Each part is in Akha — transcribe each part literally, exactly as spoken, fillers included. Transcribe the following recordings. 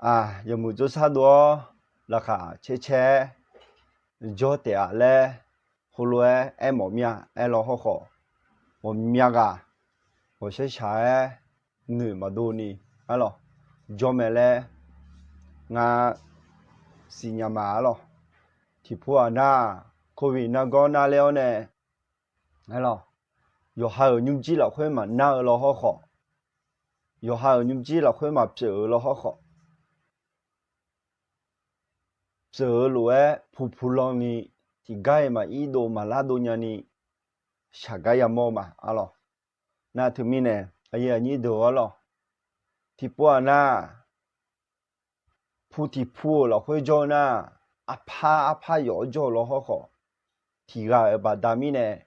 Yawmuiq tsawrshar dov-awr laqkhaq caer caer-aer jawr taef-a laer, heulof-aer aermawf mir-a. Aerlaw hawrkhawf, ghawqmya ghaq ghawqshaq shaq-aer noeq maqdov ni, arlawq, jawr mae laer ngar siqnya ma, arlawq. Tiqpov-aq nar, covid nargawr narler-awr nae, arlawq, yawqha-euq nymrjir lafkhoer maqnar-eu law hawrkhawf, yawqha-euq nymrjir lafkhoer maqpyeuf-euq law hawrkhawf, pyeuf-eu lof-aer puq puq lan ni, tiqgar-iq maqir dov maqlar dov nyani shaqgar yamawr-eu ma, arlawq. Nar teumirnae, aqyuif aqnyir deuq-awr lawq, tiqpov-aq nar, pu tiqpu-euq lafkhoer jawr-eu nar, arpar arpar yawf-awr jawr-eu law hawrkhawf, tiqghaq-euq baqda mirnae,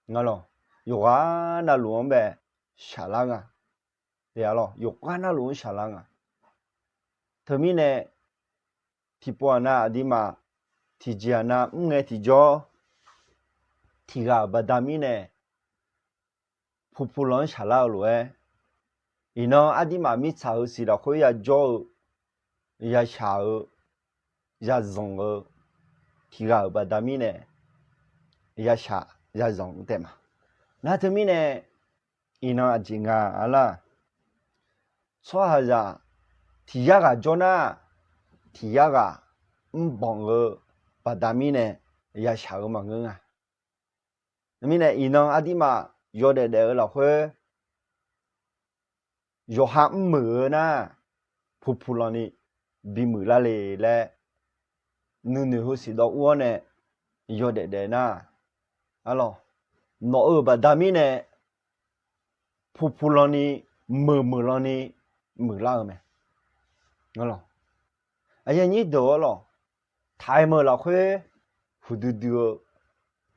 ngalawq, yawqghaq navluf-anr bae shaqlar nga. Yawqghaq navluf-anr shaqlar nga. Teumirnae, tiqpov-aq nar aqduimaf tiqjeq-aq nar mrngae tiqjawr, tiqghaq-euq baqda mirnae puq puq lan-anr shaqlar-eu lof-aer, iqnan aqduimaf mirtsaq heusiq lafkhoer yajawr-eu, yashaq-eu, yazanq-eu, tiqghaq-euq baqda mirnae yashaq yazanq-eu taef ma. Nar teumirnae, iqnan aqjeq nga-a lar, tsawrhaqzaq tiq yar ghaq jawr nar, tiq yar ghaq mrbanq-eu baqda mirnae yashaq-eu maqngeur nga. Mirnae iqnan aqduimaf yawdaef daef-eu lafkhoer yawqha mrmuiq-eu nar, puq puq lan ni bimuiq lar le laer, nuinoeq heusiq dawv ur-awr nae yawdaef daef nar, arlawq, nawq-euq baqda mirnae puq puq lan ni, meuq meuq lan ni muiqlar-eu mae. Aqyuif aqnyir deuq-awr lawq, taq-aer meuq lafkhoer huiqdui dui-eu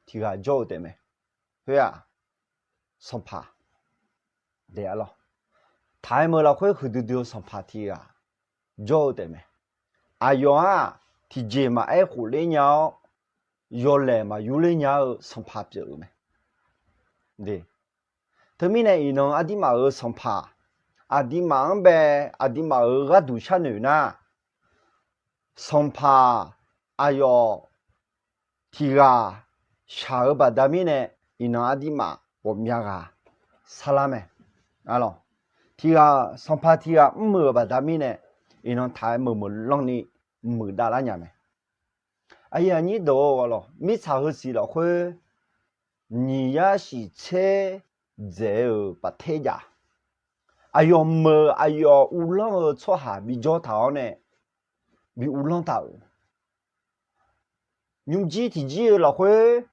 tiqghaq jawr-eu taef mae. Khoer-aq, sanqpaq, taq-aer meuq lafkhoer huiqdui dui-eu sanqpaq tiqghaq jawr-eu taef mae. Aqyawf-aq tiqjeq maqaer khofler nya-awr, yawlaeq maqyurler nya-eu sanqpaq pyeuf-euq mae. Teumirnae iqnan aqduimaf-euq sanqpaq, aqduimaf-anr bae, aqduimaf-euq gharduq sharnoeq nar, sanqpaq aqyawf tiqghaq shaq-eu baqda mirnae, iqnan aqduimaf ghawqmya ghaq sarlar mae. Tiqghaq, sanqpaq tiqghaq mrmuiq-euq baqda mirnae, iqnan taq-aer meuq meuq lanr ni muiqdav lar nya mae. Aqyuif aqnyir deuq-awr lawq, mirtsaq heusiq lafkhoer nyiq yar shiq tser dzaeq-euq paqter jav, aqyawf meuq aqyawf uvlanr-eu tsawrhaq bijawr taq-awr nae bi uvlanr taq-euq. Nymrjir tiqjir-eu lafkhoer,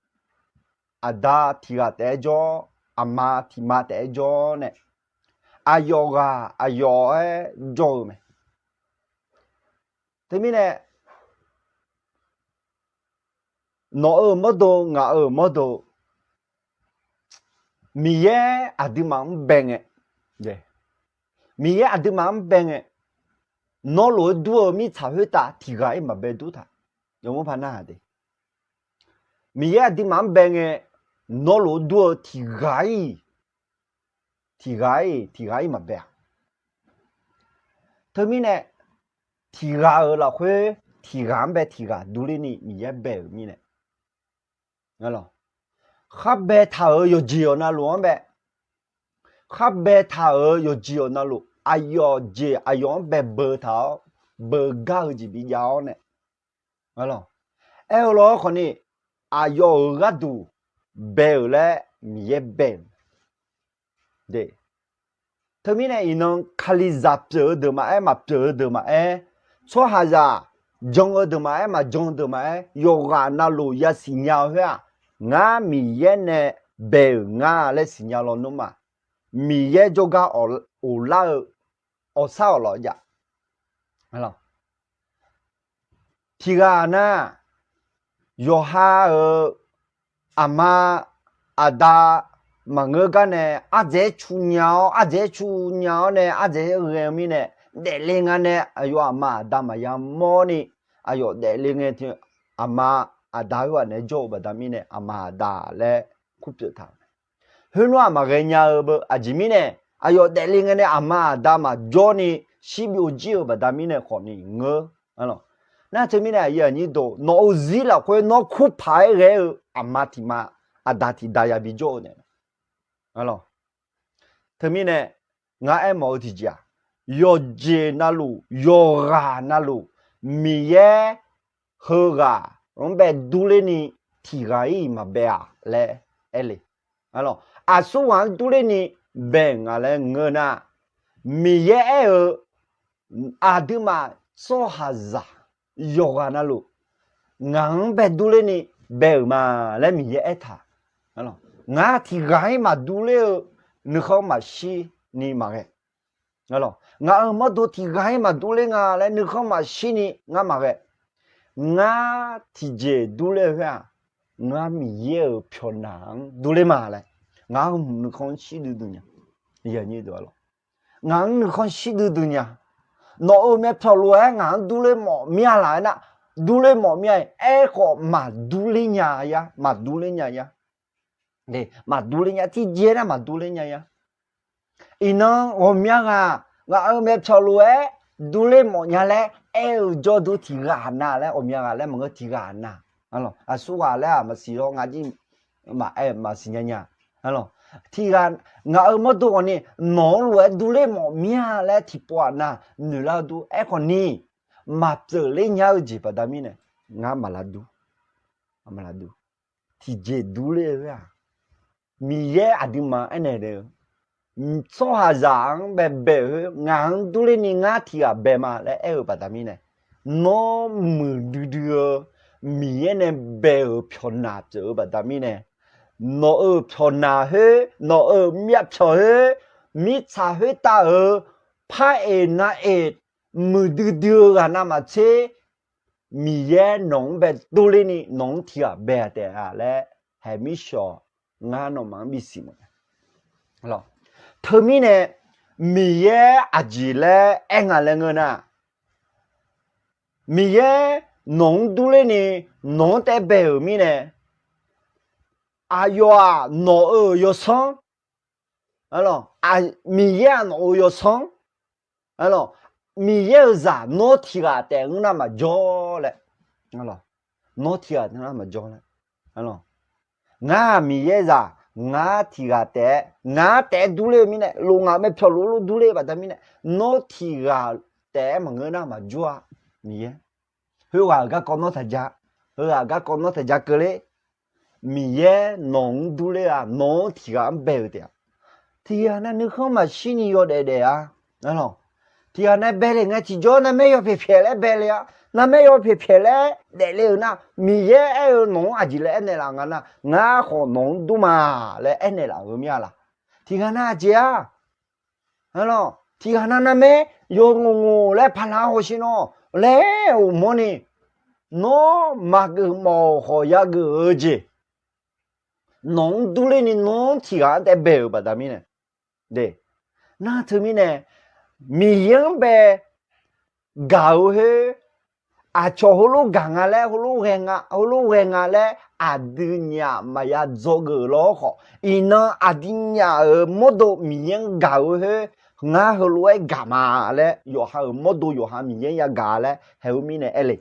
aqda tiqghaq taef-aer jawr, aqma tiqma taef-aer jawr nae, aqyawf ghaq aqyawf-aer jawr-eu mae. Teumirnae, nawq-euq mawrdo, ngaq-euq mawrdo, Miqyaer aqduimaf-anr bae ngae, Miqyaer aqduimaf-anr bae ngae, nawr lof-aer dur-eu mirtsaq khoertav tiqghaq-ir maqbae dur taq. Miqyaer aqduimaf-anr bae ngae, nawr lof-aer dur-eu tiqghaq-ir, tiqghaq-ir, tiqghaq-ir maqbae-a. Teumirnae, tiqghaq-euq lafkhoer tiqghaq-anr bae tiqghaq durler ni Miqyaer bae-euq mirnae, khar baetaq-euq yawqjeq yawqnavluf-anr bae, khar baetaq-euq yawqjeq yawqnavluf, aqyawf jeq aqyawf-anr bae beu taq-awr, beugar-eu jeq bijav-awr nae, aer-eu lawr khawfni, aqyawf-euq gharduq bae-euq laer Miqyaer bae-euq. Teumirnae iqnan Kalizaq pyeuf-eu deuq maqaer, maqpyeuf-eu deuq maqaer, tsawrhaqzaq jan-eu deuq maqaer, maqjan-eu deuq maqaer, yawqghaq navluf yasiq nya-eu khoer-aq, ngar Miqyaer nae bae-euq nga laer siqnya lawnmr ma. Miqyaer jawrgar ghoflar-eu awqsar awqlawq jav. Tiqghaq nar, yawqha-euq aqma aqda maqngeur gar nae ardzaeq-aer cu nya-awr, ardzaeq-aer cu nya-awr nae ardzaeq-aer ghae-eu mirnae, daefle nga nae aqyawf aqma aqda maqya mawrni, aqyawf daefle ngae, aqma aqda khoerghaq naeq-aer jawr-eu baqda mirnae aqma aqda laer kurpyeuf taq-euq mae. Khoerlof-aq maqghae nya-eu beu aqjeq mirnae, aqyawf daefle ngae nae aqma aqda maqjawr ni shir byovjir-eu baqda mirnae khawfni ngeur. Nar teumirnae aqyuif aqnyir deuq, nawq-euq zir lafkhoer nawr kurpaq-aer ghae-eu aqma tiq ma, aqda tiq da yabi jawr-eu nae. Teumirnae ngar aermawf-eu tiqjeq-aq, yawqjeq navluf yawqghaq navluf Miqyaer heughaq-anr bae durler ni tiq ghaq-ir maqbae-aq laer aer le. Aqsurghaq-anr durler ni bae-euq nga laer ngeur nar, Miqyaer aer-eu aqduimaf tsawrhaqzaq yawqghaq navluf ngaq-anr bae durler ni bae-euq ma laer Miqyaer aertaq. Ngar tiq ghaq-ir maqdurler-eu nuikhanr maqshir ni maqghae. Ngaq-euq mawrdo tiq ghaq-ir maqdurler nga laer nuikhanr maqshir ni ngar maqghae. Ngar tiqjeq durler-eu khoer-aq, ngar Miqyaer-euq pyawqnaq-anr durler ma laer ngar-euq nuikhanr shir duidui nya. Ngaq-anr nuikhanr shir duidui nya. Nawq-euq myavpyawq lof-aer ngaq-anr durler mawf mir-a laf-aer nar, durler mawf mir-a. Aerkhawf maqdurler nya-a, maqdurler nya-a. Maqdurler nya, tiqjeq nar maqdurler nya-a. Iqnan ghawqmya ghaq ngaq-euq myavpyawq lof-aer durler mawf nya laer aer-eu jawrduq tiq ghaq na laer, ghawqmya ghaq laer maqngeur, tiq ghaq na. Aqsurghaq laer-aq maqsiq lawr, ngar jir maqaer maqsiq nya nya. Tiq ghaq, ngaq-euq mawrdo ghawqni nawq-anr lof-aer durler mawf mir-a laer tiqpov-aq na noeqlar-eu dur. Aerkhawfni maqpyeuf ler nya-eu jeq baqda mirnae ngar maqlar dur. Tiqjeq durler-eu khoer-aq, Miqyaer aqduimaf aernaeq le-eu tsawrhaqzaq-anr bae bae-euq khoer ngaq-anr durler ni ngar tiq ghaq bae ma laer aer-eu baqda mirnae, nawr muiqdui dui-eu Miqyaer nae bae-euq pyawqnaq pyeuf-eu baqda mirnae, nawq-euq pyawqnaq khoer, nawq-euq myavpyawq khoer, mirtsaq khoertav-euq par eq na eq muiqdui dui-eu ghaq navmaqtser, Miqyaer nawq-anr bae durler ni nawq-anr tiq ghaq bae-a taef-a laer haeq mirshawq ngar nawmaf-anr bisiq mawf. Teumirnae Miqyaer aqjeq laer aer nga laer ngeur nar, Miqyaer nawq-anr durler ni nawq-anr taef bae-euq mirnae, aqyawf-aq nawq-euq yawsanr, Miqyaer-aq nawq-euq yawsanr, Miqyaer-euq zaq nawr tiq ghaq taef ngeur nar maqjawr laer, nawr tiq ghaq taef ngeur nar maqjawr laer, ngar-aq Miqyaer zaq ngar tiq ghaq taef-aer ngar taef-aer durler-eu mirnae, lof ngaq myavpyawq lof-aer lof durler-eu baqda mirnae, nawr tiq ghaq taef-aer maqngeur nar maqjawr-a. Miqyaer khoerghaq-euq garkawv nawr taqja, heughaq garkawv nawr taqja keuvler. Miqyaer nawq-anr durler-a, nawq-anr tiq ghaq-anr bae-euq taef-a. Tiq ghaq na nuikhanr maqshir ni yawdaef daef-a. Tiq ghaq na bae le ngae tiqjawr narmaer yaw pyaeq pyaeq laer bae le-a. Narmaer yaw pyaeq pyaeq laer daefle-euq nar, Miqyaer aer-eu nawq-anr aqjeq laer aernaeq laf nga nar, ngar khawf nawq-anr dur ma laer aernaeq laf-euq mir-a laq. Tiq ghaq na aqjeq-a. Tiq ghaq na narmaer yaw ngoq ngoq laer paqlaq hawsher nawr laer-euq mawrni, nawr maqgeuf mawf-awq khawf yageuf-eu jeq, nawq-anr durler ni nawr tiq ghaq-anr taef bae-euq baqda mirnae, nar teumirnae Miqyaer-anr bae gaq-eu khoer, aqcawq heulof gaq nga laer, heulof ghae nga, heulof ghae nga laer aqdui nyaf maqya dzawgeuf lawr khawf, iqnan aqdui nyaf-euq mawrdo Miqyaer-anr gaq-eu khoer, ngar heulof-aer gaq ma laer yawqha-euq mawrdo yawqha Miqyaer-anr yagaq laer haeq-eu mirnae aer le.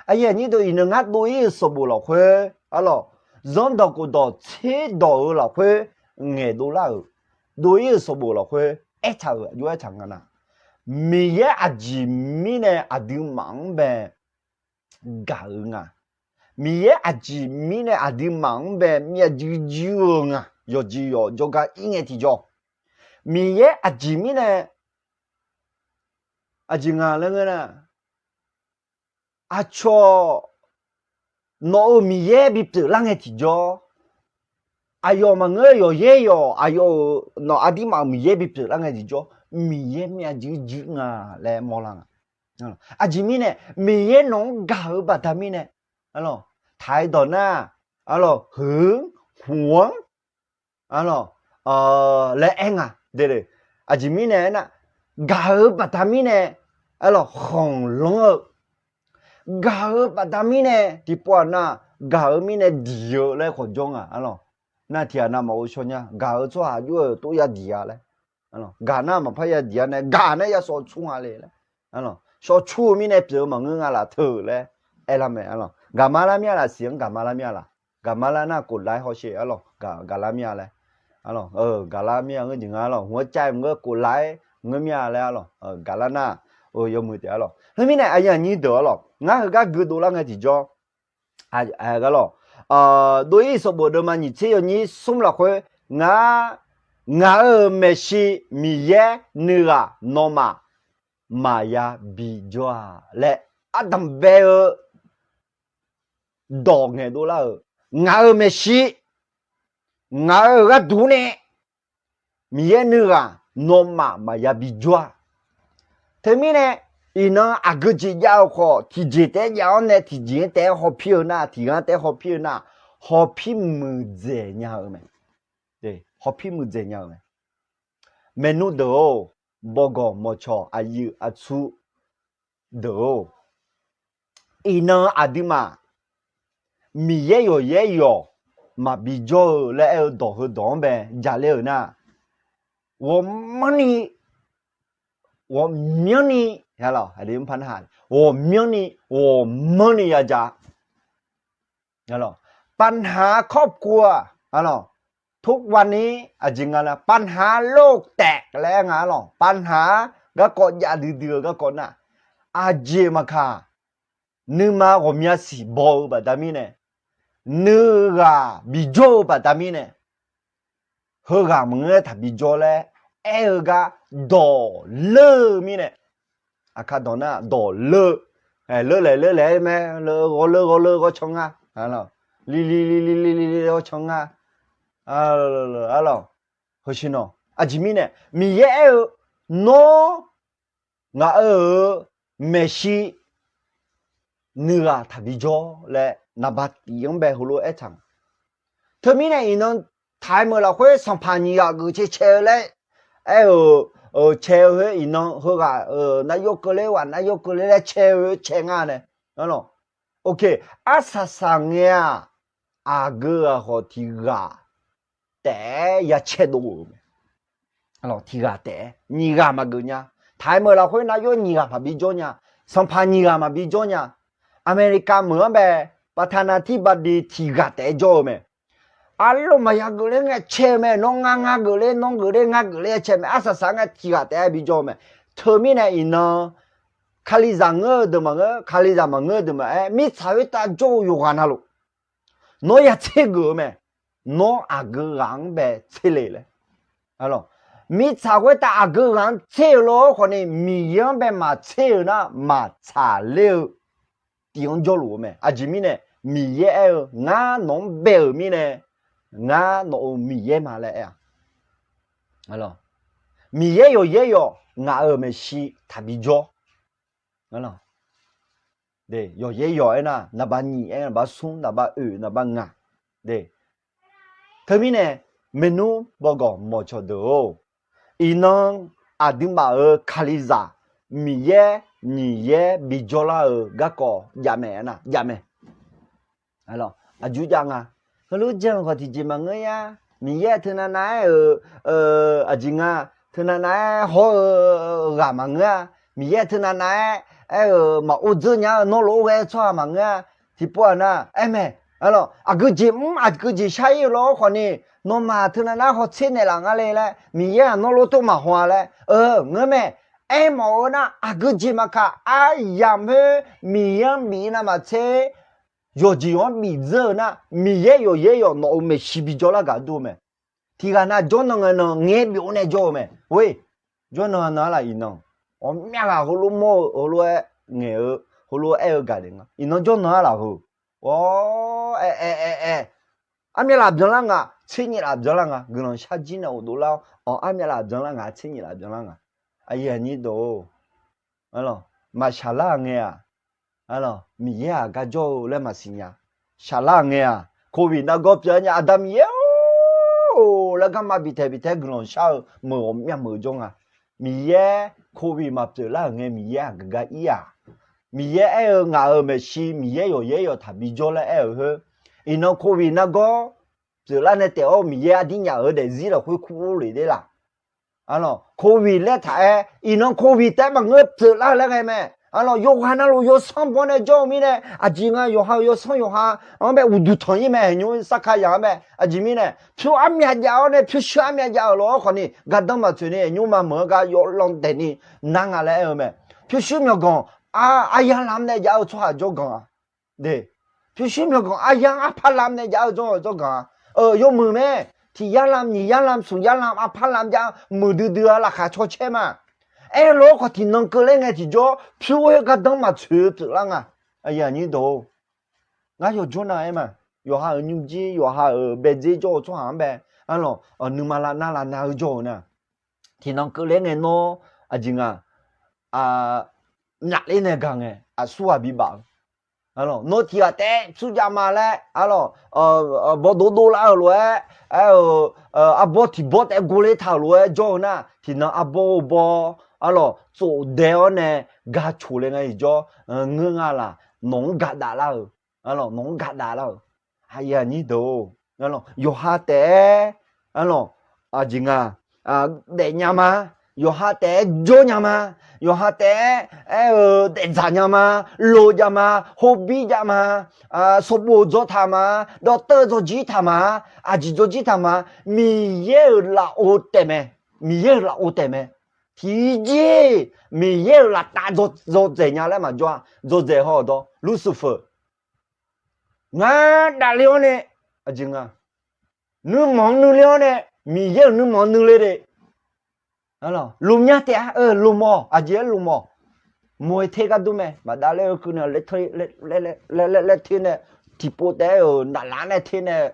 Aqyuif aqnyir deuq, iqnan ngar dov-ir-euq sanqbof lafkhoer, arlawq, zanrdawq khofdawq tserdawq-eu lafkhoer ngaeqdov lar-euq, dov-ir-euq sanqbof lafkhoer aertaq-euq aqjox aertaq nga na, Miqyaer aqjeq mirnae aqduimaf-anr bae gaq-eu nga. Miqyaer aqjeq mirnae aqduimaf-anr bae myavjuir juir-eu nga. Yawqjeq yawq jawrgar ir ngae tiqjawr, Miqyaer aqjeq mirnae aqjeq nga laer ngeur nar, aqcawq nawq-euq Miqyaer bipyeuf lar ngae tiqjawr, aqyawf maqngeur yawqyaer yawq aqyawf-euq nawq aqduimaf-euq Miqyaer bipyeuf lar ngae tiqjawr, Miqyaer myavjuir juir nga laer mawrlar nga. Aqjeq mirnae Miqyaer nawq-anr gaq-eu baqda mirnae, taq-aer dawq nar, arlawq, heu-anr, hmq-anr, arlawq, laer aer nga. Aqjeq mirnae aernar, gaq-eu baqda mirnae, arlawq, khanqlanr-eu, gaq-eu baqda mirnae tiqpov-aq nar, gaq-eu mirnae diq-eu laer khawf jawr nga, arlawq. Nar tiqghaq navmaqghov shaw nya, gaq-eu tsawrhaq aqjox-eu tov yar diq-a laer. Gaq nar maqpar yadiq-ar nae gaq nae ya shawqcur nga le laer. Shawqcur-eu mirnae pyeuf-eu maqngeur nga laf teu laer aerlar mae. Gaqma lar mir-a laf siq-anr gaqma lar mir-a laf. Gaqma lar nar kof laer hawsher arlawq, gaqlar mir-a laer. Arlawq, gaqlar mir-a ngeur jeq nga arlawq, hmq-anr cav-eu maqngeur kof laer ngeur mir-a laer arlawq, gaqlar nar-eu yawmuiq taef arlawq. Khoermirnae aqyuif aqnyir deuq arlawq, ngar heugar gui dovlar ngae tiqjawr, arlawq, dov-ir sanqbof deuvma nyiq tser yawnyir smr lafkhoer, ngar, ngaq-euq maeqshi Miqyaer nuighaq nawmaf maqya bijawr-a laer ardanq bae-eu dawq ngaeqdov lar-euq, ngaq-euq maeqshi, ngaq-euq gharduq nae Miqyaer nuighaq nawmaf maqya bijawr-a. Teumirnae iqnan aqgeu jeq jav-eu khawf tiqjeq taef-aer jav-awr nae tiqjeq-anr taef-aer hawpir-eu nar, tiqghaq-anr taef-aer hawpir-eu nar, hawpir muiqdzaeq nya-eu mae. Hawpir muiqdzaeq nya-eu mae. Maernmr deuq-or, bawgawq mawqcawq aqyuif aqtsu deuq-or, iqnan aqduimaf Miqyaer yawqyaer yawq maqbi jawr-eu laer aer-eu dawq heudawq-anr bae jaler-euq nar, ghawqmanrni, ghawqmyanrni, ghawqmyanrni, ghawqmanrni ya ja. ปัญหาครอบครัว aqlawq, ทุกวันนี้ aqjeq nga nar ปัญหาโลกแตก laer aer nga arlawq, ปัญหา garkawv jav duidui-eu garkawv nar, aqjeq maqkaq, nuima ghawqmya siq baw-eu baqda mirnae, nuighaq bijawr-eu baqda mirnae, heughaq maqngeur taqbi jawr laer aer-eu gar dawq leur-eu mirnae, aqkar dawq nar dawq leur, leur laeq leur laeq-aer mae, ghawrleur ghawrleur ghawrcan nga, lili lili lili ghawrcan nga, arlawq, heusiq nawq aqjeq mirnae Miqyaer aer-eu, nawr ngaq-euq maeqshi nuighaq taqbi jawr laer naqba tif-anr bae heulof-aer aertaq nga. Teumirnae iqnan taq-aer meuq lafkhoer sanqpaq nyiq ghaq geuf cae cae-eu laer aer-euq, cae-eu khoer iqnan heughaq-euq nar yawr keuvler ghaq nar yawr keuvler laer cae-eu cae nga nae, arlawq, arsaq saq ngae-aq, aqgeu ghaq khawf tiq ghaq taef-aer ya caedov-euq mae. Tiq ghaq taef-aer nyiq ghaq maqgeuf nya. Taq-aer meuq lafkhoer nar yawr nyiq ghaq maqbi jawr nya. Sanqpaq nyiq ghaq maqbi jawr nya. Aqmeqliqka meuq-anr bae ประธานาธิบดี tiq ghaq taef-aer jawr-eu mae. Arlawq, maqya geufler ngae cae-eu mae. Nawr ngar ngar geufler, nawr geufler ngar geufler-aer cae mae. Arsaq saq ngae tiq ghaq taef-aer bi jawr-eu mae. Teumirnae iqnan, Kalizaq ngeur-eu deuq maqngeur, Kalizaq maqngeur-eu deuq maqaer, mirtsaq khoertav jawr-eu yawqghaq navluf nawr ya tser geuf-eu mae. Nawr aqgeu ghaq-anr bae tser le laer. Mirtsaq khoertav aqgeu ghaq-anr tser-eu lof-aer khawfni Miqyaer-anr bae maqtser-eu nar maqtsaq ler-eu tiv-anr jawrluf-eu mae. Aqjeq mirnae Miqyaer aer-eu, ngar nawq-anr bae-euq mirnae, ngar nawq-euq Miqyaer ma laer aer-a. Miqyaer yawqyaer yawq ngaq-euq maeqshi taqbi jawr. Yawqyaer yawq aernar, naqba nyiq aer, naqba smr, naqba oeq, naqba ngaq. Teumirnae, maernmr bawgawq mawqcawq deuq-or, iqnan aqduimaf-euq Kalizaq Miqyaer nyiq yaer bijawr lar-eu garkawv jav mae, jav mae. Aqjur jav nga. Heulof-aer jan-eu khawf tiqjeq maqngeur-a. Miqyaer teunav nav-aer-euq aqjeq nga, teunav nav-aer hawr-eu ghaq maqngeur-a. Miqyaer teunav nav-aer aer-euq maqor dzeur nya-eu nawr lof-aer ghae-eu tsawrhaq maqngeur-a. Tiqpov-aq nar aer mae. Aqgeujeq mr aqgeujeq shar-ir-eu lof-aer khawfni, nawmaf teunav nav-aer hawtser naeqlaf nga le laer Miqyaer-aq nawr lof-aer tov maqhaw-a laer, eu, ngeur mae. Aermawf-eu nar aqgeujeq maqkaq aryamq khoer Miqyaer-anr bif navmaqtser yawqjeq yawq-anr bif dzeur-eu nar, Miqyaer yawqyaer yawq nawq-euq maeqshi bijawr lar gaq dur-eu mae. Tiqghaq nav jawrnan ngae nan ngaeq byov nae jawr-eu mae. Jawrnan nan-ar laf iqnan, ghawqmyav ghaq heulof mawr-eu heulof-aer ngaeq-eu, heulof-aer aer-eu gaq daef nga. Iqnan jawrnan-ar laf heu, aer aer aer aer, armyav laf byanlar nga, tser nyiq laf byanlar nga. Guiqlanq shar jir nae ghofdov lar-awr, armyav laf byanlar nga, tser nyiq laf byanlar nga. Aqyuif aqnyir deuq-or, maqshaq lar-aq ngae-aq, Miqyaer-aq gar jawr-eu laer maqsiq nya. Shaq lar-aq ngae-aq, covid nargawr pyeuf-aer nya Aqda Miqyaer-or laer garma bitaeq bitaeq guiqlanq shar-eu meuq ghawqmyav meuq jawr nga. Miqyaer covid maqpyeuf lar-euq ngae Miqyaer aqgeu gar ir-aq, Miqyaer aer-eu ngaq-euq maeqshi Miqyaer yawqyaer yawq taqbi jawr laer aer-euq khoer, iqnan covid nargawr pyeuflar nae taef-awr Miqyaer ardir nyaf-euq daefzir lafkhoer kur lef der laq. Arlawq, โควิด laer taq-aer, iqnan โควิด taef-aer maqngeur pyeuflar-eu laer ghae mae. Arlawq, yawqghaq navluf yawsanr baw nae jawr-eu mirnae, aqjeq nga yawqha-euq yawsanr yawqha-anr bae uqduq tanq-ir mae. Nymr sarkar yaq-anr bae aqjeq mirnae pyur armyav jav-awr nae pyurshuir armyav jav-euq lof-aer khawfni gardanr maqtsoeq ni nymrma meuq-anr gar yawlanr daeqni nar nga laer aer-eu mae. Pyurshuir myawqganq aryar lam nae jav-eu tsawrhaq jawrganq-a. Pyurshuir myawqganq aryar arpar lam nae jav-eu jawr-eu jawrganq-a. Yawmuiq mae. Tiq yar lam, nyiq yar lam, smq yar lam, arpar lam jav-eu muiqdui dui-a laqkhaq caw caer ma. Aerlof-aer khawf tiqnan keuvler ngae tiqjawr pyur-aer gardanr maqtsoeq-eu pyeuflar nga. Ngar yawjawr nav-aer ma. Yawqha-euq nymrjir, yawqha-euq baedzer jawr-eu tsawrhaq-anr bae, arlawq, nuima lavnar lavna-eu jawr-eu nar, tiqnan keuvler ngae nawr aqjeq nga, myafler nae gaq ngae aqsur ghaq bibaf-eu, arlawq, nawr tiq ghaq taef-aer pyur jav ma laer, arlawq, bawdov dovlar-euq lof-aer, aer-eu, arbawr tiq bawr taef-aer gor ler taq-euq lof-aer jawr-eu nar, tiqnan arbawr-eu bawr, arlawq, tsofdae-awr nae gar coq le ngae tiqjawr, ngeur nga laq, nawq-anr gaq daf lar-euq, arlawq, nawq-anr gaq daf lar-euq. Aqyuif aqnyir deuq-or, yawqha taef-aer, arlawq, aqjeq nga, daefnya ma, yawqha taef-aer jawrnya ma, yawqha taef-aer, aer-eu, daefdzaq nya ma, lo jav ma, hobir jav ma, sanqbof dzaw taq ma, dawqteuv dzawjir taq ma, aqjeq dzawjir taq ma, Miqyaer-euq lafov taef mae. Miqyaer-euq lafov taef mae. Tiqjir Miqyaer-euq laftav dzawdzaeq nya laer maqjawr-a. Dzawdzaeq haw-awq dawr Lursufeuq ngar davler-awr nae, aqjeq nga, nuima-anr nuiler-awr nae, Miqyaer-euq nuima-anr nuiler de. Lmqnya taef-a, lmq-awq, aqjeq-aer lmq-awq. Moe ter gar dur mae, maqdav ler-eu keuv nae, laer ter nae, tiqpov taef-aer-euq naflar nae ter nae,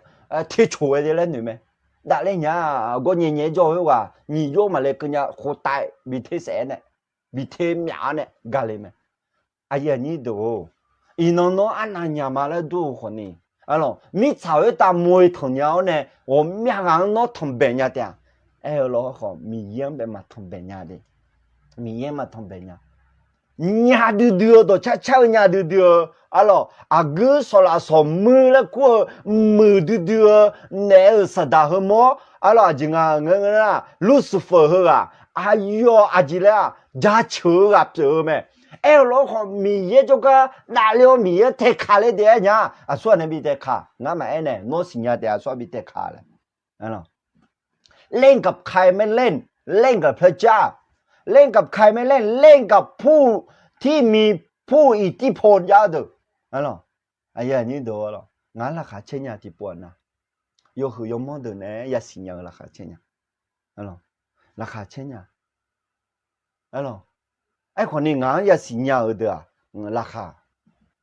ter coq-aer de laer noeq mae. Davler nya-a, gawr nyae nyae-aer jawr-eu khoerghaq nyiq jov maqle keuv nya, khof tav bi ter saef-aer nae, bi ter myaf-awr nae gale mae. Aqyuif aqnyir deuq-or, iqnan nawr arnav nya ma laer dur-eu khawfni, arlawq, mirtsaq khoertav moe tanqnya-awr nae ghawqmyav ghaq-anr nawr tanqbaeq nya taef-a. Aer-eu lawr khawf Miqyaer-anr bae maqtanqbaeq nya de. Miqyaer maqtanqbaeq nya. Nya duidui-eu dawqcar car-eu nya duidui-eu, arlawq, aqguir sawqlaf sawqmuir laer kur-eu muiqdui dui-eu naef-euq saqdaq heumawr, arlawq, aqjeq nga ngeur nar, Lursufeuq heughaq aqyawf aqjeq laer-aq jaceuq-eu ghaq pyeuf-eu mae. Aer-eu lawr khawf Miqyaer jawrgar davler-awr Miqyaer-anr taeka ler de-aer nya. Aqsurghaq nae bi taeka, ngar maqaer nae nawr siqnya taef-a, aqsurghaq bi taeka laer. เล่นกับใครไม่เล่น เล่นกับพระเจ้า เล่นกับใครไม่เล่น เล่นกับผู้ที่มีผู้อิทธิพล jav-eu deuq. Ngar laqkhaq caer nya tiqpov-aq nar, yawhuiq yawmanr deuq naeq-aer yasiq nya-eu laqkhaq caer nya. Laqkhaq caer nya. Aerkhawfni ngaq-anr yasiq nya-eu deuq-aq, laqkhaq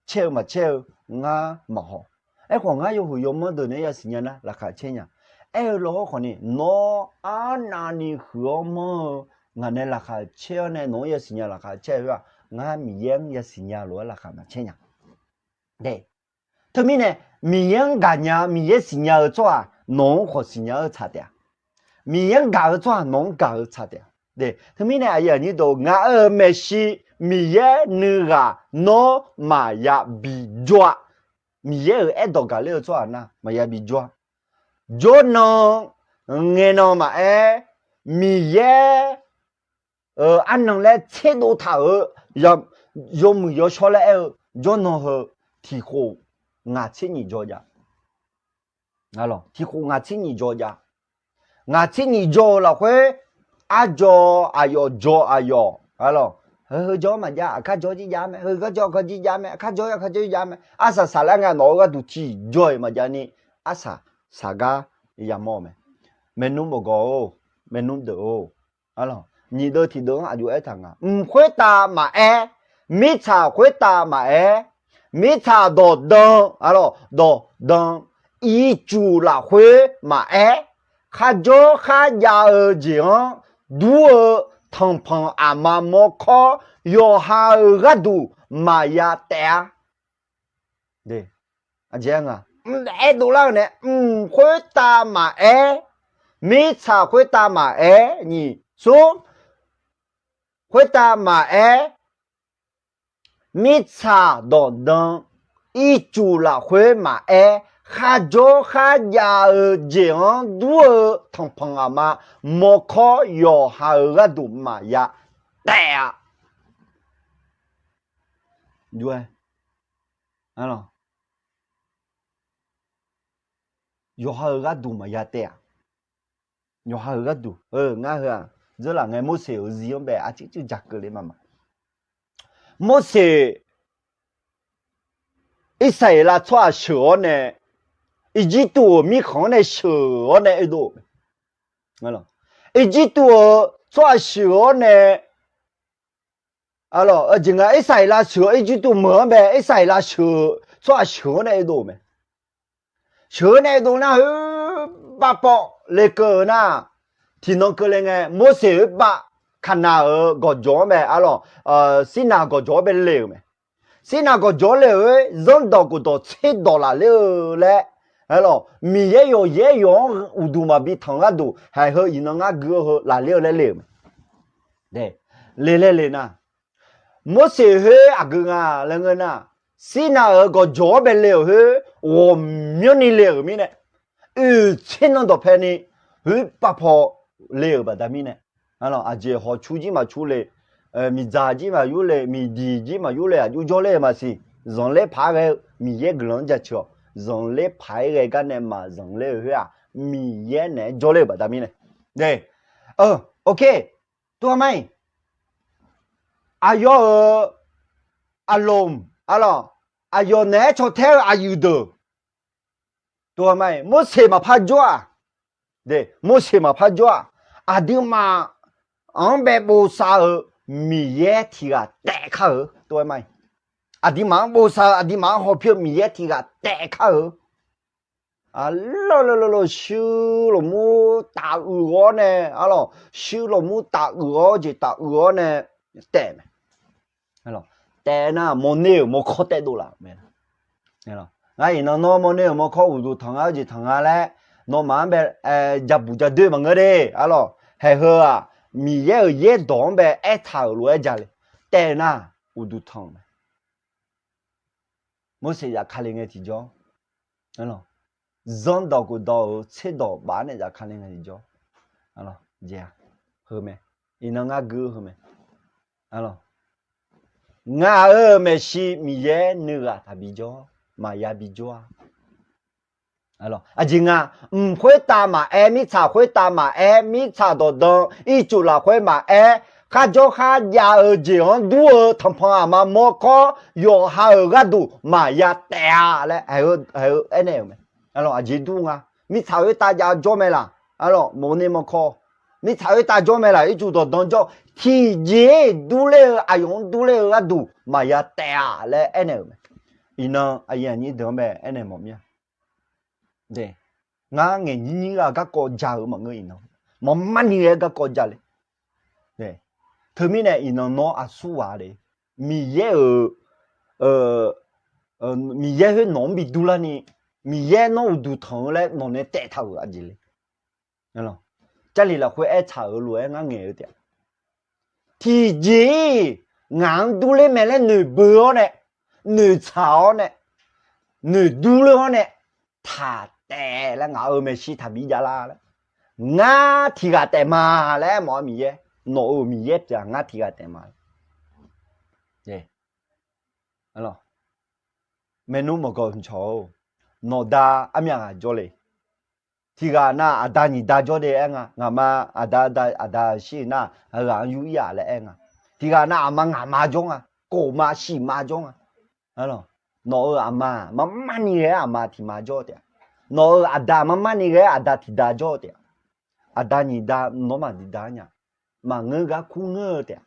caer-eu maqcaer-eu ngar maqhaw. Aerkhawf ngar yawhuiq yawmanr deuq naeq-aer yasiq nya nar laqkhaq caer nya. Aer-eu lawr khawfni nawr arnavni huiq-awr manr-eu ngaq nae laqkhaq caer-awr nae nawq-anr yasiq nya laqkhaq caer-eu khoer-aq, ngar Miqyaer-anr yasiq nya lof-aer laqkhaq maqcaer nya. Teumirnae Miqyaer-anr gaqnya, Miqyaer siqnya-eu tsawrhaq nawq-anr khawf siqnya-eu tsaq taef-a. Miqyaer-anr gaq-eu tsawrhaq nawq-anr gaq-eu tsaq taef-a. Teumirnae aqyuif aqnyir deuq, ngaq-euq maeqshi Miqyaer nuighaq nawr maqya bijawr-a. Miqyaer-euq aerdawq gaqler-eu tsawrhaq nar maqya bijawr-a. Jawrnan ngaenan maqaer, Miqyaer-euq arnan laer tserdov taq-euq yawmuiq yawshawr laer aer-eu jawrnan heu tiq khof ngaq tser nyiq jawr jav. Tiq khof ngaq tser nyiq jawr jav. Ngaq tser nyiq jawr-eu lafkhoer, arjawr aqyawf jawr aqyawf, heu jawr maqjav, aqkar jawr jir jav mae, heu gar jawr aqkar jir jav mae, aqkar jawr aqkar jir jav mae, arsaq saqlar ngae nawq-eu gharduq tiqjawr-iq maqjav ni, arsaq saqgar yamawr-eu mae. Maernmr bawqgawq-or, maernmr deuq-or, nyiq deuv tiqdeuv-anr aqjox aertaq nga, mq khoertav maqaer, mirtsaq khoertav maqaer, mirtsaq dawqdan, dawqdan, ircuf lafkhoer maqaer, kharjawr kharjav-eu jeq-anr dur-eu tanqpanq aqma mawrkawr yawqha-euq gharduq maqya taef-a. Mq aer dovlar-eu nae, mq khoertav maqaer, mirtsaq khoertav maqaer, nyiq, smr, khoertav maqaer, mirtsaq dawqdan, ircuf lafkhoer maqaer, kharjawr kharjav-eu jeq-anr dur-eu tanqpanq aqma mawrkawr yawqha-euq gharduq maqya taef-a. Yawqha-euq gharduq maqya taef-a. Yawqha-euq gharduq, ngar heu-aq, dzeurlaf ngae Morseq-euq zir-anr bae arcuir cuir ja keuvle ma ma. Morseq Irsaqleqlav tsawrhaq sheuq-awr nae, Irjirtuv-euq mirkhanq-anr nae sheuq-awr nae oedov-euq mae. Irjirtuv-euq tsawrhaq sheuq-awr nae, aqjeq nga Irsaqleqlav sheuq-awr Irjirtuv meuq-anr bae Irsaqleqlav sheuq-eu tsawrhaq sheuq-awr nae oedov-euq mae. Sheuq-awr nae oedov nar, heu bavpawv lekeuv-eu nar, tiqnan keuvle ngae Morseq oerbav Kaqnav-euq gawqjawq-anr bae, arlawq, Sirnav gawqjawq-anr bae le-euq mae. Sirnav gawqjawq-anr le-euq-aer zanrdawq khofdawq tserdawq lafler-eu laer, arlawq, Miqyaer yawqyaer yawq-anr uqduq maqbi tanq gharduq haeq heu iqnan ngar gui-eu heu lafler-eu laer le-euq mae. Le laer le nar, Morseq khoer aqgeu nga laer ngeur nar, Sirnav-euq gawqjawq-anr bae le-euq khoer ghawqmyanrni le-euq mirnae, oeq tser nan dawqpae ni khoer bavpawv le-euq baqda mirnae, aqjeq hawqcu jir maqcu le, miqdzaq jir maqyur le, miqdiq jir maqyur le, aqjox jawrler-eu maqsiq. Zanqler paq-aer ghae-eu Miqyaer guiqlanq-anr jaceuq-awq. Zanqler paq-aer ghae gar nae maqzanqler-eu khoer-aq, Miqyaer naeq-aer jawrler-euq baqda mirnae, e, ok, tov-a ma-iq, aqyawf-euq aqlmq, arlawq, aqyawf naeq-aer caw taer-eu aqyuif deuq, tov-a ma-iq, Morseq maqpar jawr-aq, Morseq maqpar jawr-aq, aqduimaf-anr bae bosav-eu Miqyaer tiq ghaq taef kar-euq, tov-a ma-iq, aqduimaf-anr bosav-eu, aqduimaf-anr hawpir-eu Miqyaer tiq ghaq taef kar-euq. Arlawq, shuir lawqmur taf uiq-awr nae, arlawq, shuir lawqmur taf uiq-awr jeq taf uiq-awr nae taef mae. Taef nar mawrner-euq mawrkawr taev dov laf-euq mae. Ngar iqnan nawr mawrner-euq mawrkawr uqduq tanq nga-eu jeq tanq nga laer, nawmaf-anr bae jabuq jadoer maqngeur de, arlawq. Haeq heu-aq, Miqyaer-euq yaerdawq-anr bae aertaq-euq lof-aer jale. Taef nar uqduq tanq mae. Morseq zafkale ngae tiqjawr, zanrdawq khofdawq-euq tserdawq baf-aer nae zafkale ngae tiqjawr, heu mae. Iqnan ngar gui-eu heu mae. Ngaq-euq maeqshi Miqyaer nuighaq taqbi jawr, maqya bi jawr-a. Aqjeq nga, mq khoertav maqaer, mirtsaq khoertav maqaer, mirtsaq dawqdan ircuf lafkhoer maqaer, kharjawr kharjav-eu jeq-anr dur-eu tanqpanq aqma mawrkawr yawqha-euq gharduq maqya taef-a laer haeq-eu aernaeq-euq mae. Aqjeq dur nga, mirtsaq khoertav jav jawr mae laq, arlawq, mawrner mawrkawr, mirtsaq khoertav jawr mae laq, ircuf dawqdan jawr, tiqjeq-iq durler-eu, aqyawf-anr durler-eu gharduq maqya taef-a laer aernaeq-euq mae. Iqnan aqyuif aqnyir deuq-anr bae aernaeq mawf mir-a. Ngar ngaeq nyir nyir gha garkawv ja-eu maqngeur iqnan. Maqmar ni ghae-aer garkawv ja le. Teumirnae iqnan nawr aqsur ghaq le. Miqyaer-euq, Miqyaer khoer nawq-anr bi durlarni, Miqyaer nawr uqduq tanq-eu laer nawq nae taeftaq-euq aqjeq le. Jarlif lafkhoer aertaq-euq lof-aer ngar ngaeq-eu taef-a. Tiqjeq-iq ngaq-anr durler mae laer noeqbeu-awr nae, noeqtsaq-awr nae, noeqdurler-awr nae, taq taef laer ngaq-euq maeqshi taqbi javlar laer, ngar tiq ghaq taef ma laer aermawf-a Miqyaer. Nawq-euq Miqyaer pyeuf-aq ngar tiq ghaq taef ma. Maernmr mawqgawq cawq-or, nawqda armyav ghaq jawr le. Tiq ghaq nar aqda nyiq da jawr de aer nga. Ngaqma aqda, aqda shir nar ghaq-anr yur ir-aq laer aer nga. Tiq ghaq nar aqma ngaqma jawr nga. Kofma shifma jawr nga. Nawq-euq aqma marmarni ghae-aer aqma tiqma jawr taef-a. Nawq-euq aqda marmarni ghae-aer aqda tiqda jawr taef-a. Aqda nyiq da nawmaf diqda nya. Maqngeur gar kur ngeur-eu taef-a.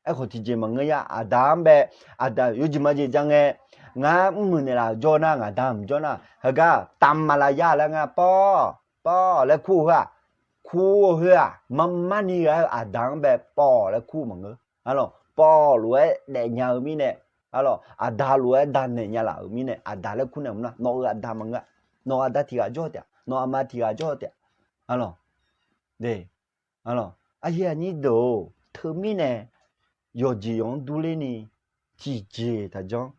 Aerkhawf tiqjeq maqngeur ya. Aqda-anr bae, aqda yawjeq majeq ja ngae, ngar mrmuiq naeqlaf-euq jawr nar, ngaqda mq jawr nar, heugar tamq maqlaq ya laer ngar pawr, pawr laer kur-eu khoer-aq, kur-eu khoer-aq, marmarni ghae-eu aqda-anr bae pawr laer kur-eu maqngeur. Arlawq, pawr lof-aer daefnya-eu mirnae, arlawq, aqda lof-aer danaeq nya laf-euq mirnae aqda laer kur naeq mq nar, nawq-euq aqda maqngeur-a. Nawq-euq aqda tiq ghaq jawr taef-a. Nawq-euq aqma tiq ghaq jawr taef-a. Arlawq, arlawq, aqyuif aqnyir deuq-or, teumirnae yawqjeq yawq-anr durler ni tiqjeq taqjanr,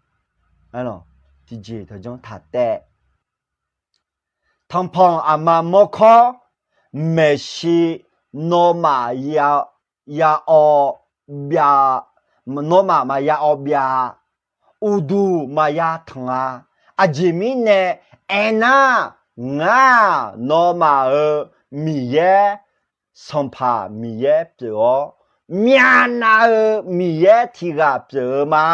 tiqjeq taqjanr taq taef. tanqpanq aqma mawrkawr, maeqshi nawmaf ya, ya-awv byav, nawmaf maqya-awv byav, uqduq maqya tanq-a. Aqjeq mirnae aernar, ngar nawmaf-euq Miqyaer, Sanqpaq Miqyaer pyeuf-awr, myavnav-eu Miqyaer tiq ghaq pyeuf-eu ma.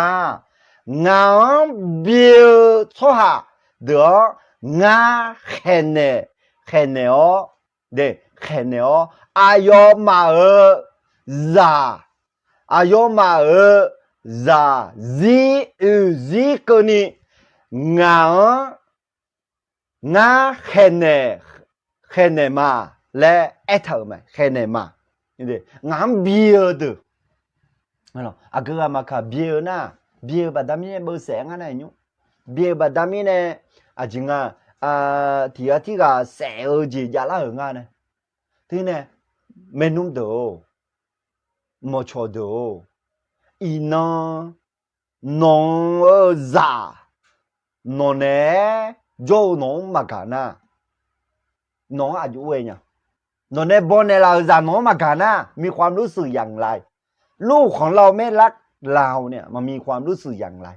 Ngaq-anr bi-eu tsawrhaq deuq-anr ngar khaeqnaeq, khaeqnaeq-awr, khaeqnaeq-awr, aqyawfmaf-euq zaq, aqyawfmaf-euq zaq zir oeq zir keuvni ngaq-anr ngar khaeqnaeq, khaeqnaeq ma laer aertaq-euq mae. Khaeqnaeq ma. Ngaq-anr bi-eu deuq, aqgeu ghaq maqkaq bi-eu nar, bi-eu baqda mirnae beusaef-aer ngar nar nymr, bi-eu baqda mirnae aqjeq nga, tiq ghaq tirghaq saef-eu jeq javlar-euq nga nae. Teunae, maernmr deuq-or, mawqcawq deuq-or, iqnan nawq-eu zaq nawq naeq-aer jawr-eu nawq-anr maqgaq nar, nawq-anr aqjox-aer nya. Nawq nae bawnaeq laf-euq zaq nawq-anr maqgaq nar, มีความรู้สึกอย่างไร ลูกของเราไม่รักเราเนี่ย มันมีความรู้สึกอย่างไร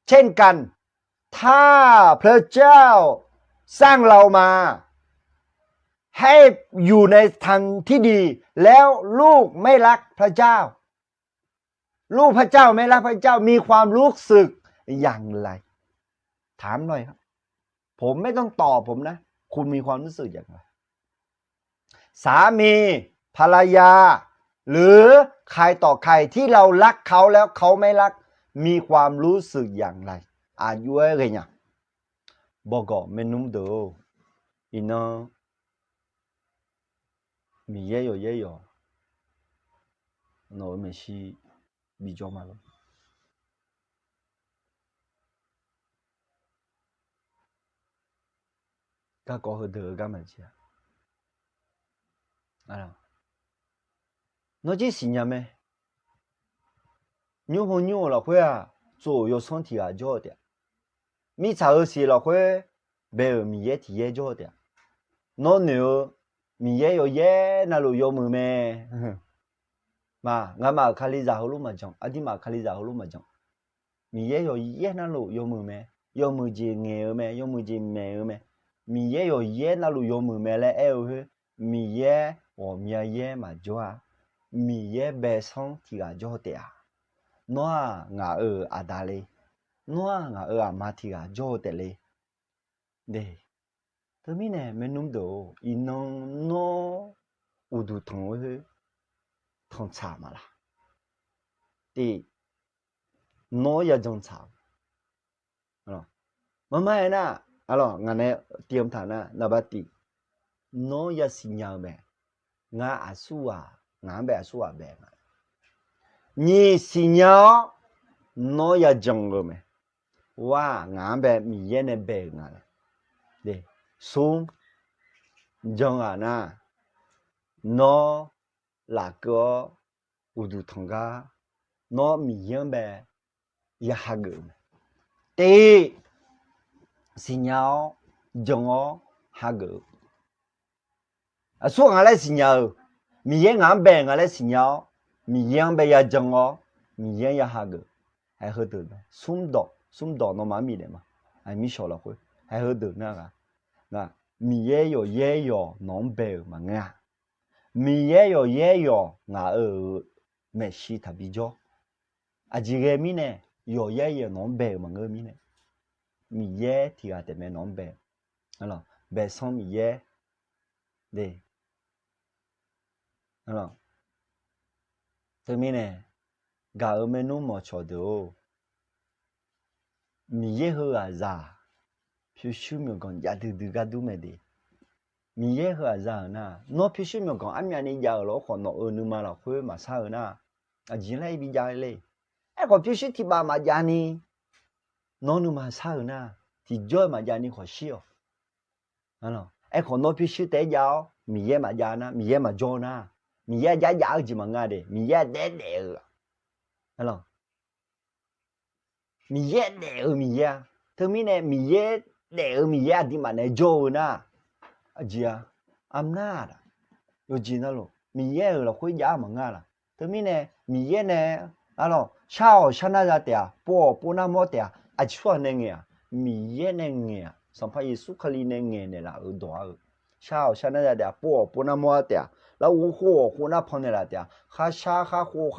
เช่นกัน ถ้าพระเจ้าสร้างเรามาให้อยู่ในทางที่ดี แล้วลูกไม่รักพระเจ้า ลูกพระเจ้าไม่รักพระเจ้า มีความรู้สึกอย่างไร ถามหน่อยครับ ผมไม่ต้องตอบผมนะ คุณมีความรู้สึกอย่างไร สามีภรรยา หรือใครต่อใครที่เรารักเขาแล้วเขาไม่รัก มีความรู้สึกอย่างไร Aqjox-aer ghaenya. Bawgawq maernmr deuq-or, iqnan Miqyaer yawqyaer yawq nawq-euq maeqshi bijawr ma lor. Garkawv heudeuq-eu gar maqjeq-a. Nawr jir siqnya mae. Nymr heu nymr-euq lafkhoer-aq, tsov-euq yawsanr tiq ghaq jawr-eu taef-a. Mirtsaq-euq siq lafkhoer bae-euq Miqyaer tiq yaer jawr-eu taef-a. Nawr noeq-eu Miqyaer yawqyaer navluf yawmuiq mae. Ma, ngamaf-euq Kalizaq heulof maqjan, aqduimaf-euq Kalizaq heulof maqjan. Miqyaer yawqyaer navluf yawmuiq mae, yawmuiq jeq ngaeq-eu mae, yawmuiq jeq maeq-eu mae. Miqyaer yawqyaer navluf yawmuiq mae laer aer-eu khoer, Miqyaer ghawqmya yaer maqjawr-a. Miqyaer bae sanr tiq ghaq jawr-eu taef-a. Nawr-aq ngaq-euq aqda le. Nawr-aq ngaq-euq aqma tiq ghaq jawr-eu taef le. De, teumirnae maernmr deuq-or, iqnan nawr uqduq tanq-eu khoer tanqtsaq maqlaq. Tiv, nawr yajan tsaq-eu. Marmar aernar, ngaq nae tiv-eu taq nar, naqba tiv, nawr yasiq nya-eu mae. Ngar aqsurghaq, ngaq-anr bae aqsurghaq bae nga. Nyiq, siqnya-awr nawr yajan-eu mae. War, ngaq-anr bae Miqyaer nae bae-euq nga laer. Smr, jan ghaq nar, nawr lafkeuv-awr uqduq tanq gar, nawr Miqyaer-anr bae ya hageuf-eu mae. Tiv, siqnya-awr jan-awr hageuf-eu. Aqsurghaq nga laer siqnya-eu, Miqyaer ngaq-anr bae nga laer siqnya-awr, Miqyaer-anr bae yajan-awr, Miqyaer-anr ya hageuf. Haeq heudeuq mae. Smr dawq, smr dawq nawmaf-anr bifnaeq ma. Aqmir shawq lafkhoer haeq heudeuq nar-aq, Miqyaer yawqyaer yawq nawq-anr bae-euq maqngeur-a. Miqyaer yawqyaer yawq ngaq-euq maeqshi taqbi jawr. Aqjeq ghae mirnae, yawqyaer yawq nawq-anr bae-euq maqngeur mirnae, Miqyaer tiq ghaq taef mae nawq-anr bae-eu. Baesanr Miqyaer de. Teumirnae, gaq-euq maernmr mawqcawq deuq-or, Miqyaer heughaq zaq pyurshuir myawqganq jav duidui gar dur mae de. Miqyaer heughaq za-euq nar, nawr pyurshuir myawqganq armyavni jav-euq lafkhoer khawf, nawq-euq nuima lafkhoer maqsar-eu nar, aqjeq laer bi jav le. Aerkhawf pyurshuir tiqpav maqjav ni, nawr nuima sar-euq nar, tiqjawr-eu maqjav ni khawf shir-awq. Aerkhawf nawr pyurshuir taef-aer jav-awr Miqyaer maqjav nar, Miqyaer maqjawr nar, Miqyaer jar jav-eu jeq maqnga de. Miqyaer daef daef-eu Miqyaer daef-eu Miqyaer-a. Teumirnae Miqyaer daef-eu Miqyaer aqduimaf naeq-aer jawr-eu nar, aqjeq-a, armar-aq, yawqjeq navluf Miqyaer-euq lafkhoer jav-ar maqngeur-a laq. Teumirnae Miqyaer nae, arlawq, shar-awq sharnar za taef-aq, pov-awq pov nar mawr taef-aq, aqsurghaq nae ngaeq-aq, Miqyaer nae ngaeq-aq, Sanqpaq Yeqsur Kali nae ngaeqnaeq laf-euq dawq-a-eu. Shar-awq sharnar za taef-aq, pov-awq pov nar mawr-ar taef-aq, larghov khov-awq khov nar pannaeq laf taef-aq, kharshar kharkhov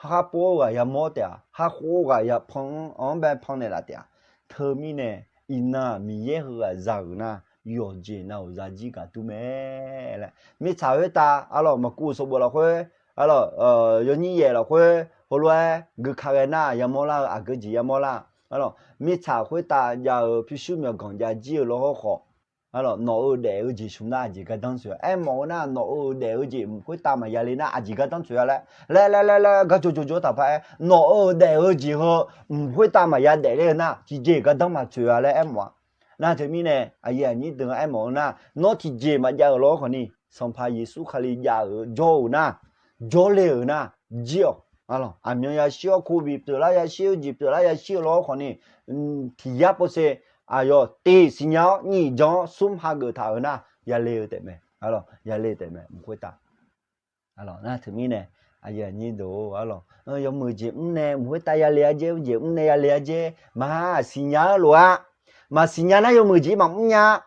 kharpov-eu ghaq yamawr taef-aq, kharkhov-eu ghaq yapan-anr anr bae pannaeq laf taef-aq. Teumirnae iqnan-aq Miqyaer heughaq za-euq nar, yawqjeq nav-euq zajir gaqdur mae laer. Mirtsaq khoertav arlawq maqkuv sanqbof lafkhoer, arlawq, yawnyir yaef lafkhoer heulof-aer geuka ghae nar yamawr lar-eu aqgeu jeq yamawr lar. Arlawq mirtsaq khoertav jav-eu pyurshuir myawqganq jav jir-eu lawr hawrkhawf, arlawq nawq-euq daef-eu jeq smq nar aqjeq gardanr tsoeq-a. Aermawf-eu nar nawq-euq daef-eu jeq mq khoertav maqya le nar aqjeq gardanr tsoeq-a laer, laer laer laer laer gar jawr jawr jawr taqpar-aer, nawq-euq daef-eu jeq heu mq khoertav maqya daefler-eu nar tiqjeq gardanr maqtsoeq-a laer aermawf-a. Nar teumirnae aqyuif aqnyir deuq-anr aermawf-eu nar, nawr tiqjeq maqjav-euq lawr khawfni Sanqpaq Yeqsur Kali jav-euq jawr-euq nar, jawrle-euq nar, jir-awq. Arlawq aqmyan yashir-awr, kobiq pyeuflar yashir-eu, jeq pyeuflar yashir-eu lawr khawfni, tiq yar pov se, aqyawf tiq siqnya-awr, nyiq jan-awr, smr hageuf taq-euq nar yale-eu taef mae. Arlawq yale taef mae mq khoertav. Arlawq nar teumirnae, aqyuif aqnyir deuq-or, arlawq yawmuiq jeq mr nae mq khoertav yale-a jer, jeq mr nae yale-a jer, maqsiqnya-ar lof-a. Maqsiqnya nar yawmuiq jeq maqmr nya.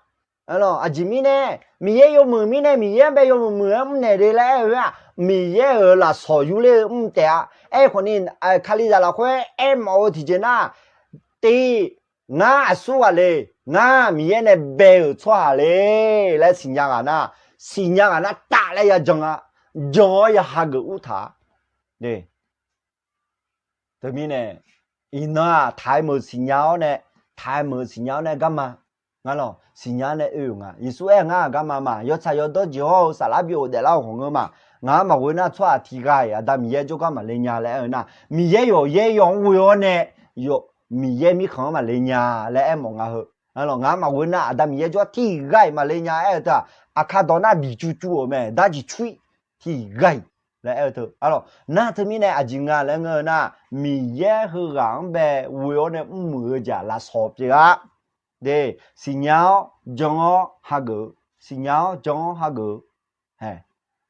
Arlawq aqjeq mirnae, Miqyaer yawmuiq mirnae, Miqyaer-anr bae yawmuiq muiq-aer mrnaeq le laer aer-eu-aq, Miqyaer-euq lafsawq yurler-eu mr taef-a. Aerkhawfni kalizaq lafkhoer aermawf-eu tiqjeq nar, tiq, ngar aqsur ghaq le, ngar Miqyaer nae bae-euq tsawrhaq le laer siqnya ghaq nar, siqnya ghaq nar taf laer ya jan-a, jan-awr ya hageuf ur taq-a. Teumirnae iqnan-aq taq-aer meuq siqnya-awr nae, taq-aer meuq siqnya-awr nae garma, ngar lawq siqnya-awr nae oe-euq nga. Yeqsur aer-eu ngar-aq garma ma, yawtsaq yawdawr jeq hawr-eu saflar bi ghofdaef lar-eu ghawq ngeur ma. Ngaq-anr maqghoe nar tsawrhaq tiq ghaq-iq Aqda Miqyaer jawrgar maqle nya laer aer-eu nar, Miqyaer yawqyaer yaw-anr ghoe-awr nae Miqyaer mirkhanq-anr maqle nya laer aermawf nga heu. Ngaq-anr maqghoe nar Aqda Miqyaer jawrgar tiq ghaq-iq maqle nya aer-eu teu-aq, aqkar dawq nar biqcuv cuv-euq mae, darjeq cur-ir tiq ghaq-iq laer aer-eu teu. Arlawq nar teumirnae aqjeq nga laer ngeur-eu nar, Miqyaer heughaq-anr bae ghoe-awr nae mrmuiq-eu jeq-aq lafsawq pyeuf-a. De, siqnya-awr jan-awr hageuf-eu, siqnya-awr jan-awr hageuf-eu.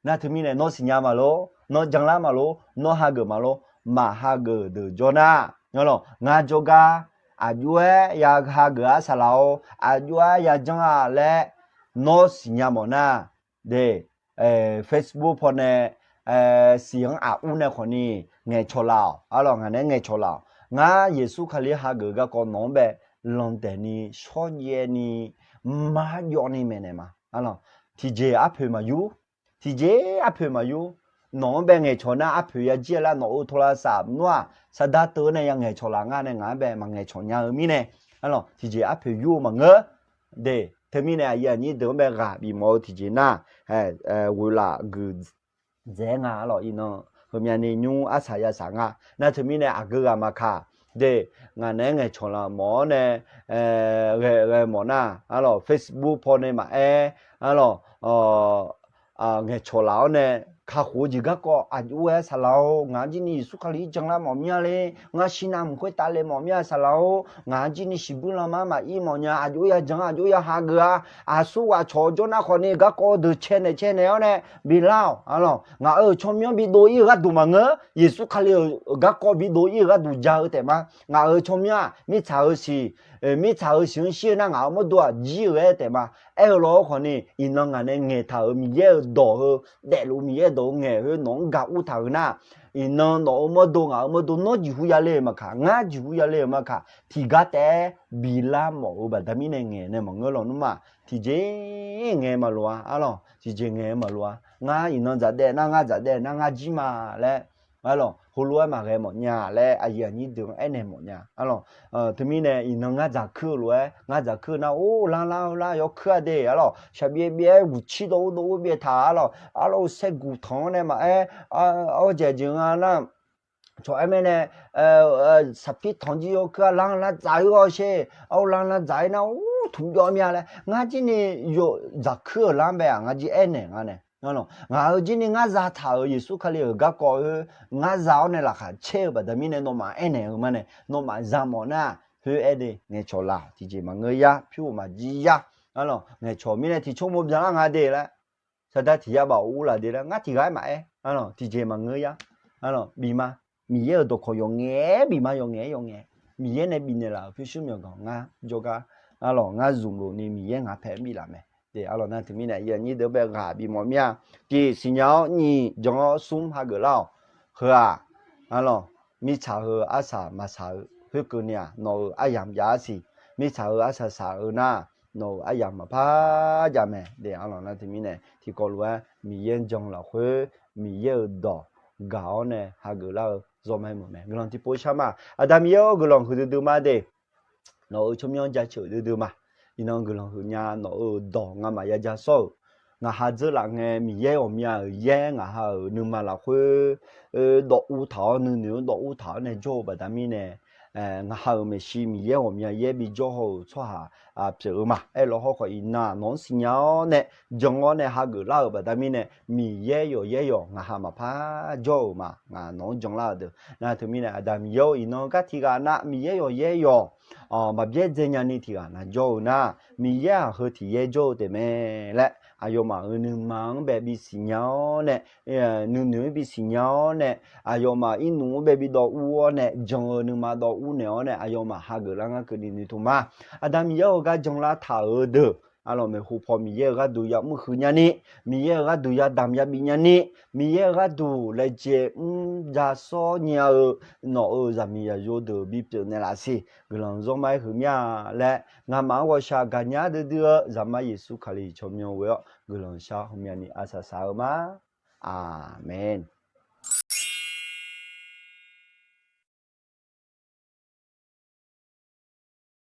Nar teumirnae nawr siqnya maqlor, nawr janlar maqlor, nawr hageuf maqlor, maqhageuf deuq jawr nar, ngar jawrgar aqjox-aer ya hageuf-ar saqlaq-or, aqjox-aer ya janr-a laer nawr siqnya mawf nar, de, Facebook pawnae siq-anr aqur nae khawfni ngaeqcawq laf-awq. Arlawq ngaq naeq-aer ngaeqcawq laf-awq. Ngar Yeqsur Kali hageuf garkawv nawq-anr bae landaeq ni shawrjaev ni marjawv ni maeqnaeq ma. Arlawq tiqjeq arpoeq maqyur, tiqjeq arpoeq maqyur. Nawq-anr bae ngaeqcawq nar arpoeq ya jir-a lar, nawq-euq โทรศัพท์ nmr-aq sardar teu-awr nae ya ngaeqcawq laf ngar nae ngaq-anr bae maqngaeqcawq nya-eu mirnae, arlawq tiqjeq arpoeq yur-eu maqngeur. De, teumirnae aqyuif aqnyir deuq-anr bae ghaq bifmawf-eu tiqjeq nar, ghoeqlaf guiqdzaeq-aer nga. Arlawq iqnan heumyavni nymr arsaq yasaq nga. Nar teumirnae aqgeu ghaq maqkaq, de, ngaq naeq-aer ngaeqcawq laf mawf-awr nae ghae ghae mawf nar, arlawq Facebook pawnae maqaer, arlawq ngaeqcawq laf-awr nae kakhof-eu jeq garkawv aqjox-aer saqlaq-or, ngaq-anr jirni Yeqsur Kali-anr janlar mawf mir-a le, ngar shirnav mq khoertav le mawf mir-a saqlaq-or, ngaq-anr jirni shiqbuir lanma maqir mawfnya, aqjox ya jan aqjox ya hageuf-a. Aqsur ghaq cawq-eu jawr nar khawfni garkawv deuq caenaeq caenaeq-awr nae bilar-awq. Arlawq ngaq-euq tsawrmyanr bidov ir-eu gharduq maqngeur, Yeqsur Kali-euq garkawv bidov ir-eu gharduq ja-eu taef ma. Ngaq-euq tsawrmyanr-aq mirtsaq-euq siq, mirtsaq-euq siq-anr shir-eu nar ngaq-euq mawrdo-aq jir-eu aer taef ma. Aer-eu lawr khawfni iqnan ngaq nae ngaeqtaq-euq Miqyaer-euq dawq heu, daefluf Miqyaer dawq-eu ngaeq heu nawq-anr gaq ur taq-euq nar, iqnan nawq-euq mawrdo ngaq-euq mawrdo nawr jeqhu yale-euq maqkaq, ngar jeqhu yale-euq maqkaq, tiqgar taef-aer bilar mawf-eu baqda mirnae ngaeq nae maqngeur lawq nmr-aq, tiqjeq ngaeq maqloq-a. Arlawq tiqjeq ngaeq maqloq-a. Ngar iqnan dzaqdaev nar ngar dzaqdaev nar ngar jir ma laer, arlawq heulof-aer maqghae mawfnya laer aqyuif aqnyir deuq-anr aernaeq mawfnya. Arlawq teumirnae iqnan ngar dzaq kuir-eu lof-aer, ngar dzaq kuir-eu nar or lanrlar-eu lar yawkuir-a de. Arlawq shaqbyaev byaev-aer guqcir dawv ur dawv ur byaev taq. Arlawq arlawq saerguq tanq-anr nae maqaer, awr dzaeq jeq nga nar, cawq-aer maernae saqpir tanq jir yawkuir-a lanrlar dzaq-ir ghaw sher. Ar lanrlar dzaq-ir nar or tmq jawv mir-a laer ngar jirni yawf dzaq kuir-euq lanr bae-aq ngar jir aernaeq nga nae. Ngaq-euq jirni ngar zataq-euq Yeqsur Kali-euq garkawv-eu ngar za-awr nae laqkhaq caer-eu baqda mirnae nawmaf aernaeq-eu ma nae nawmaf za mawf nar Khoer aer de, ngaeqcawq laq tiqjeq maqngeur yar, pyur-euq maqjir yar. Arlawq, ngaeqcawq mirnae tiqcawr mo byanlar nga de laer, sardar tiq yar baf ur laf de laer, ngar tiq ghaq-aer maqaer. Arlawq, tiqjeq maqngeur yar. Arlawq, bif ma. Miqyaer-euq dawqkawq yawqngaef-aer bif ma, yawqngaef-aer yawqngaef. Miqyaer nae bifnaeq laf-euq pyurshuir myawqganq ngar jawrgar, arlawq, ngar zmq luf ni Miqyaer ngaq paeq bif laf mae. De, arlawq, nar teumirnae aqyuif aqnyir deuq bae ghaq bif mawf mir-a. Tiq, siqnya-awr. Nyiq, jan-awr. Smr, hageuf lar-awq. Heu-aq, arlawq, mirtsaq heu arsaq maqsaq-eu khoerkeuvni-aq, nawq-euq aryamq jav-ar siq. Mirtsaq heu arsaq saq-eu nar, nawq-euq aryamq maqpar jav mae. De, arlawq, nar teumirnae tiqkawv lof-aer Miqyaer jan lafkhoer Miqyaer-euq dawq gaq-awr nae hageuf lar-eu zawr ma-aer meuq mae. Guiqlanq tiqpov shar ma. Aqda Miqyaer-or, guiqlanq huiqdui dui ma de. Nawq-euq tsawrmyanr jaceuq duidui ma. Iqnan guiqlanq huiqnya, nawq-euq dawq ngamaf ya ja sawr-euq. Ngaq ha dzeurlaf ngae, Miqyaer ghawqmya-euq yaer ngaq ha-euq nuima lafkhoer dawv ur taq-awr, nuinoeq-anr dawv ur taq-awr nae jawr-eu baqda mirnae, ngaq ha-euq maeqshi Miqyaer ghawqmya yaer bijawr haw-euq tsawrhaq pyeuf-eu ma. Aerlawr hawrkhawf iqnan nawq-anr siqnya-awr nae, jan-awr nae hageuf lar-euq baqda mirnae, Miqyaer yawqyaer yawq ngaq ha maqpar jawr-euq ma. Ngaq nawq-anr janlar-eu deuq nar teumirnae, Aqda Miqyaer-or, iqnan gar tiq ghaq nav Miqyaer yawqyaer yawq maqbyaer dzae nyani tiq ghaq nav jawr-eu nar, Miqyaer-aq heu tiq yaer jawr-eu taef mae laer, aqyawfmaf-euq nuima-anr bae bisiqnya-awr nae, nuinoeq-anr bisiqnya-awr nae, aqyawfmaf irnuf-anr bae bidawv ur-awr nae, jan-eu nuima dawv ur naeq-awr nae, aqyawfmaf hageuf lar ngar keuvni noeqtmq ma. Aqda Miqyaer-or, gar janlar taq-euq deuq, arlawq, maeqhu paw Miqyaer-euq gharduq yamr huiq nyani, Miqyaer-euq gharduq yadamq yabi nyani, Miqyaer-euq gharduq laejae mr ja sawr nya-eu nawq-euq zaqmiq zaqyo deuq bipyeuf naeqlaf siq. Guiqlanq zawr ma-aer huiq mir-a laer, ngamaf-anr ghawqshaq gaqnya duidui-eu Zaqmar Yeqsur Kali tsawrmyanr ghoe-awr guiqlanq shar heumyani arsaq saq-eu ma. Aqmeq.